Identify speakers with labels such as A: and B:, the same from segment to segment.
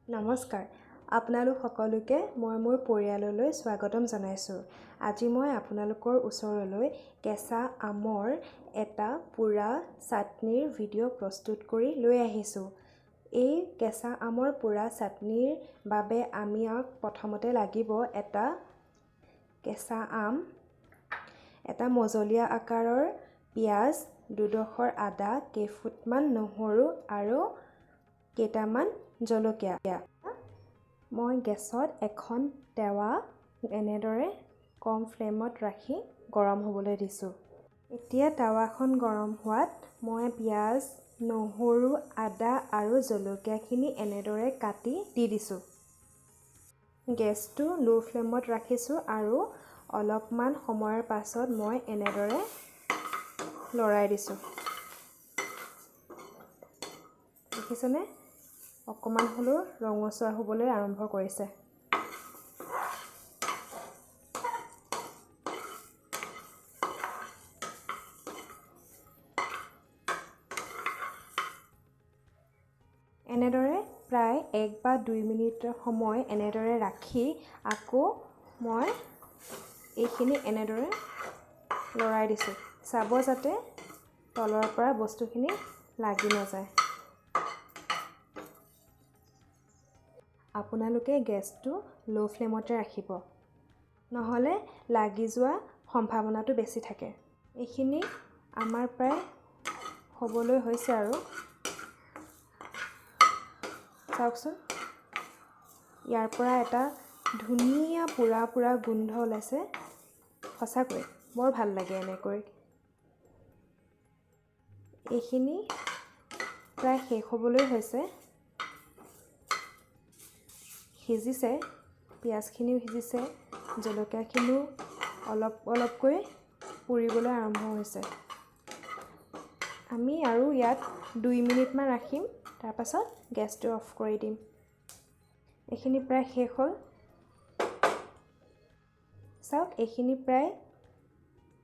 A: নমস্কাৰ, আপোনালোক সকলোকে মই মোৰ পৰিয়াললৈ স্বাগতম জনাইছোঁ। আজি মই আপোনালোকৰ ওচৰলৈ কেঁচা আমৰ এটা পোৰা চাটনিৰ ভিডিঅ' প্ৰস্তুত কৰি লৈ আহিছোঁ। এই কেঁচা আমৰ পোৰা চাটনিৰ বাবে আমি প্ৰথমতে লাগিব এটা কেঁচা আম, এটা মজলীয়া আকাৰৰ পিঁয়াজ, দুডোখৰ আদা, কেইফুটমান নহৰু আৰু কেইটামান জলকীয়া। মই গেছত এখন টেৱা এনেদৰে কম ফ্লেমত ৰাখি গৰম হ'বলৈ দিছোঁ। এতিয়া টাৱাখন গৰম হোৱাত মই পিঁয়াজ, নহৰু, আদা আৰু জলকীয়াখিনি এনেদৰে কাটি দি দিছোঁ। গেছটো ল' ফ্লেমত ৰাখিছোঁ আৰু অলপমান সময়ৰ পাছত মই এনেদৰে লৰাই দিছোঁ। দেখিছেনে, অকণমান হ'লেও ৰঙচুৱা হ'বলৈ আৰম্ভ কৰিছে। এনেদৰে প্ৰায় 1 বা 2 মিনিট সময় এনেদৰে ৰাখি আকৌ মই এইখিনি এনেদৰে লৰাই দিছোঁ। চাব যাতে তলৰ পৰা বস্তুখিনি লাগি নাযায়। আপোনালোকে গেছটো ল' ফ্লেমতে ৰাখিব, নহ'লে লাগি যোৱা সম্ভাৱনাটো বেছি থাকে। এইখিনি আমাৰ প্ৰায় হ'বলৈ হৈছে আৰু চাওকচোন, ইয়াৰ পৰা এটা ধুনীয়া পোৰা পোৰা গোন্ধ ওলাইছে। সঁচাকৈ বৰ ভাল লাগে এনেকৈ। এইখিনি প্ৰায় শেষ হ'বলৈ হৈছে। সিজিছে, পিঁয়াজখিনিও সিজিছে, জলকীয়াখিনিও অলপ অলপকৈ পুৰিবলৈ আৰম্ভ হৈছে। আমি আৰু ইয়াত 2 মিনিটমান ৰাখিম, তাৰপাছত গেছটো অফ কৰি দিম। এইখিনি প্ৰায় শেষ হ'ল। চাওক, এইখিনি প্ৰায়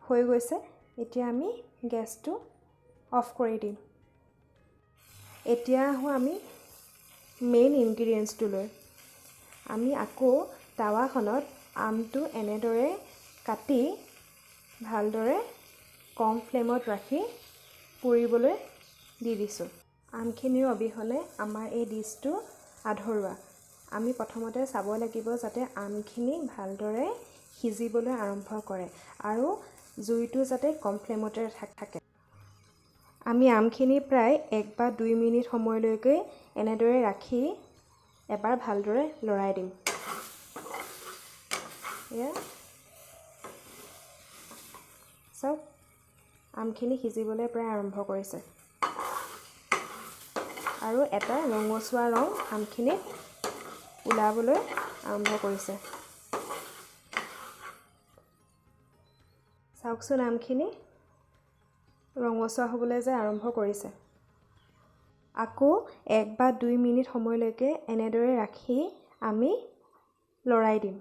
A: হৈ গৈছে। এতিয়া আমি গেছটো অফ কৰি দিম। এতিয়া আহোঁ আমি মেইন ইনগ্ৰিডিয়েণ্টছটোলৈ। আমি আকৌ টাৱাখনত আমটো এনেদৰে কাটি ভালদৰে কম ফ্লেমত ৰাখি পুৰিবলৈ দি দিছোঁ। আমখিনিৰ অবিহনে আমাৰ এই ডিছটো আধৰুৱা। আমি প্ৰথমতে চাব লাগিব যাতে আমখিনি ভালদৰে সিজিবলৈ আৰম্ভ কৰে আৰু জুইটো যাতে কম ফ্লেমতে থাকে। আমি আমখিনি প্ৰায় 1 বা 2 মিনিট সময়লৈকে এনেদৰে ৰাখি এবাৰ ভালদৰে লৰাই দিম। এয়া চাওক, আমখিনি সিজিবলৈ প্ৰায় আৰম্ভ কৰিছে আৰু এটা ৰঙচুৱা ৰং আমখিনিত ওলাবলৈ আৰম্ভ কৰিছে। চাওকচোন, আমখিনি ৰঙচুৱা হ'বলৈ যে আৰম্ভ কৰিছে। আকৌ 1 বা 2 মিনিট সময়লৈকে এনেদৰে ৰাখি আমি লৰাই দিম।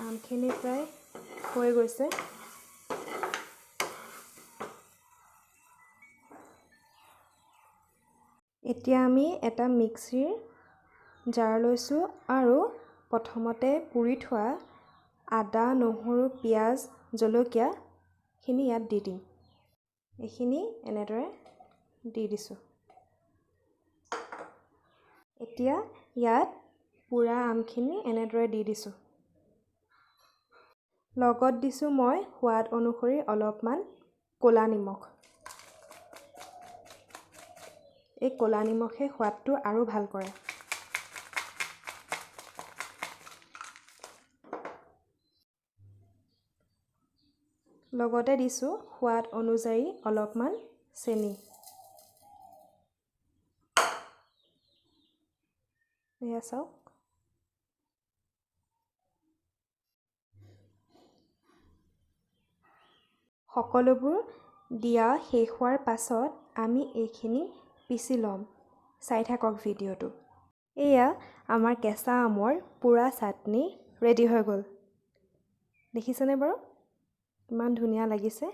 A: আমখিনি প্ৰায় হৈ গৈছে। এতিয়া আমি এটা মিক্সিৰ জাৰ লৈছোঁ আৰু প্ৰথমতে পুৰি থোৱা আদা, নহৰু, পিঁয়াজ, জলকীয়াখিনি ইয়াত দি দিম। এইখিনি এনেদৰে দি দিছোঁ। এতিয়া ইয়াত পোৰা আমখিনি এনেদৰে দি দিছোঁ। লগত দিছোঁ মই সোৱাদ অনুসৰি অলপমান ক'লা নিমখ। এই ক'লা নিমখে সোৱাদটো আৰু ভাল কৰে। লগতে দিছোঁ সোৱাদ অনুযায়ী অলপমান চেনি। এয়া চাওক, সকলোবোৰ দিয়া শেষ হোৱাৰ পাছত আমি এইখিনি পিচি ল'ম। চাই থাকক ভিডিঅ'টো। এয়া আমাৰ কেঁচা আমৰ পোৰা চাটনি ৰেডি হৈ গ'ল। দেখিছেনে বাৰু, কিমান ধুনীয়া লাগিছে।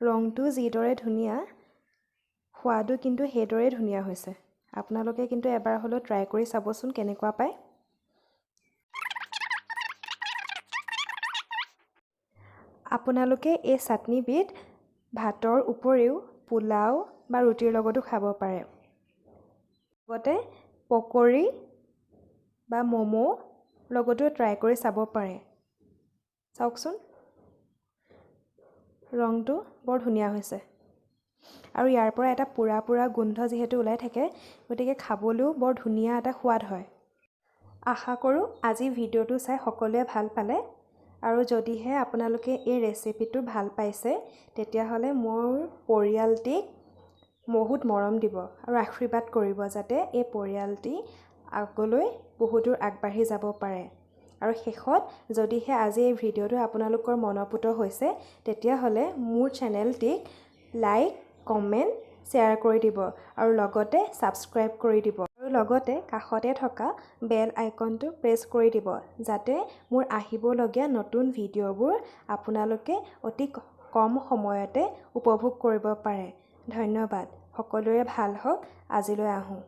A: ৰংটো যিদৰে ধুনীয়া, সোৱাদো কিন্তু সেইদৰেই ধুনীয়া হৈছে। আপোনালোকে কিন্তু এবাৰ হ'লেও ট্ৰাই কৰি চাবচোন কেনেকুৱা পায়। আপোনালোকে এই চাটনিবিধ ভাতৰ উপৰিও পোলাও বা ৰুটিৰ লগতো খাব পাৰে, লগতে পকৰি বা ম'ম' লগতো ট্ৰাই কৰি চাব পাৰে। চাওকচোন, ৰংটো বৰ ধুনীয়া হৈছে আৰু ইয়াৰ পৰা এটা পোৰা পোৰা গোন্ধ যিহেতু ওলাই থাকে, গতিকে খাবলৈও বৰ ধুনীয়া এটা সোৱাদ হয়। আশা কৰোঁ আজি ভিডিঅ'টো চাই সকলোৱে ভাল পালে আৰু যদিহে আপোনালোকে এই ৰেচিপিটো ভাল পাইছে তেতিয়াহ'লে মোৰ পৰিয়ালটিক বহুত মৰম দিব আৰু আশীৰ্বাদ কৰিব, যাতে এই পৰিয়ালটি আগলৈ বহুদূৰ আগবাঢ়ি যাব পাৰে। আৰু শেষত যদিহে আজি এই ভিডিঅ'টো আপোনালোকৰ মনপুত হৈছে তেতিয়াহ'লে মোৰ চেনেলটিক লাইক, কমেণ্ট, শ্বেয়াৰ কৰি দিব আৰু লগতে ছাবস্ক্ৰাইব কৰি দিব আৰু লগতে কাষতে থকা বেল আইকনটো প্ৰেছ কৰি দিব, যাতে মোৰ আহিবলগীয়া নতুন ভিডিঅ'বোৰ আপোনালোকে অতি কম সময়তে উপভোগ কৰিব পাৰে। ধন্যবাদ। সকলোৰে ভাল হওক। আজিলৈ আহোঁ।